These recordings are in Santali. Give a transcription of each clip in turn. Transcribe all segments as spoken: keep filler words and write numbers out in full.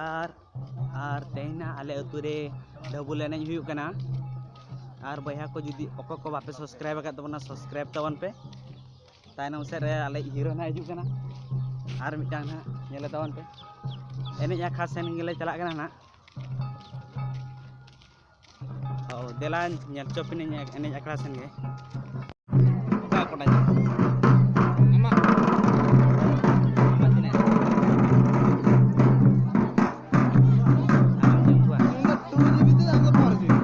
ᱟᱨ ᱟᱨ ᱛᱮᱦᱮᱧ ᱱᱟᱦᱟᱜ ᱟᱞᱮ ᱟᱹᱛᱩ ᱨᱮ ᱰᱷᱟᱹᱵᱩᱞ ᱮᱱᱮᱡ ᱦᱩᱭᱩᱜ ᱠᱟᱱᱟ᱾ ᱟᱨ ᱵᱚᱭᱦᱟ ᱠᱚ, ᱡᱩᱫᱤ ᱚᱠᱚᱭ ᱠᱚ ᱵᱟᱯᱮ ᱥᱟᱵᱥᱠᱨᱟᱭᱤᱵ ᱟᱠᱟᱫ ᱛᱟᱵᱚᱱᱟ, ᱥᱟᱵᱥᱠᱨᱟᱭᱤᱵ ᱛᱟᱵᱚᱱ ᱯᱮ᱾ ᱛᱟᱭᱱᱚᱢ ᱥᱮᱫ ᱨᱮ ᱟᱞᱮ ᱦᱤᱨᱳ ᱱᱟᱦᱟᱜ ᱦᱤᱡᱩᱜ ᱠᱟᱱᱟ, ᱟᱨ ᱢᱤᱫᱴᱟᱝ ᱱᱟᱦᱟᱜ ᱧᱮᱞᱮ ᱛᱟᱵᱚᱱ ᱯᱮ᱾ ᱮᱱᱮᱡ ᱟᱠᱷᱲᱟ ᱥᱮᱱ ᱜᱮᱞᱮ ᱪᱟᱞᱟᱜ ᱠᱟᱱᱟ ᱱᱟᱦᱟᱜ᱾ ᱚ, ᱫᱮᱞᱟ ᱧᱮᱞ ᱦᱚᱪᱚ ᱯᱮ ᱮᱱᱮᱡ, ᱮᱱᱮᱡ ᱟᱠᱷᱲᱟ ᱥᱮᱱ ᱜᱮ᱾ ᱚᱠᱟ ᱠᱚᱰᱟ ᱡᱮ? ᱟᱢᱟᱜ, ᱟᱢᱟᱜ ᱛᱤᱱᱟᱹᱜ? ᱟᱢ ᱡᱚᱢ ᱠᱚᱣᱟ? ᱤᱧ ᱫᱚ ᱴᱩ ᱡᱤᱵᱤ ᱛᱮ, ᱟᱢ ᱫᱚ ᱯᱷᱳᱨ ᱡᱤᱵᱤ᱾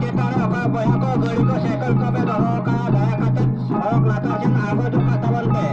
ᱪᱮᱛᱟᱱ ᱨᱮ ᱚᱠᱟ ᱵᱚᱭᱦᱟ ᱠᱚ ᱜᱟᱹᱰᱤ ᱠᱚ ᱥᱟᱭᱠᱮᱞ ᱠᱚ ᱯᱮ ᱫᱚᱦᱚ ᱟᱠᱟᱫᱼᱟ, ᱫᱟᱭᱟ ᱠᱟᱛᱮ ᱥᱚᱲᱚᱠ ᱞᱟᱛᱟᱨ ᱥᱮᱫ ᱟᱬᱜᱚ ᱦᱤᱡᱩᱜ ᱠᱟᱜ ᱛᱟᱵᱚᱱ ᱯᱮ᱾